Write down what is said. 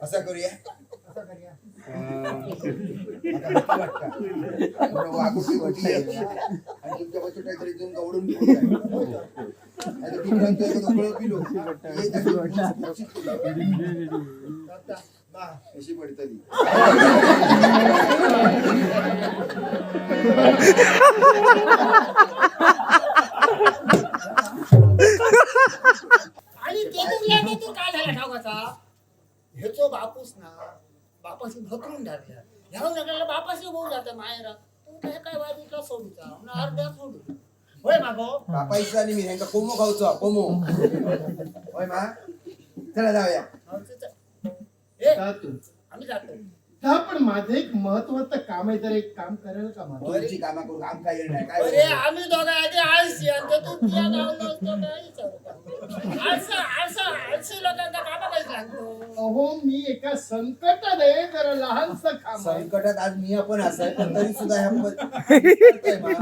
असा करूया. असं करूया. म्हाका भीती वाटता. म्हणून वागुटी वाटली आणि तुमच्या पासून काहीतरी तुमका ओढून घेऊन जाय. नाहीतर डुकरांचं एखादं कळं पिलो, येत आणि फुसफुसीत पिलो. आता, बा. अशी पडतली. आणि तेतून तू काय झाला ठाऊकाचा ह्याचो बापूस ना बापाशी भकरून धरल्या ह्या नगराला बापाशी बोलू जाता मायरा तू काय काय बाजूला सोडूचा म्हणून अर्ध्या सोडू होय मागो. बापायचं आणि मी ह्यांका कोमो खाऊचो कोमो. होय मा, चला जाऊया. ए जा तू. आम्ही जातो. जा, पण माझं एक महत्वाचं काम आहे, तर एक काम करेल का माझं? तुमची कामा करू आमका येणार काय? अरे आम्ही दोघं आधी आळशी आणि ते तू तुझ्या गावलो असतो काय विचारू का? आळसा आळसा आळशी लोकांना कामा काहीच लागतो. अहो मी एका संकटात आहे, जरा लहानस काम आहे. संकटात आज मी आपण असाय, पण तरी सुद्धा ह्या करतोय मा.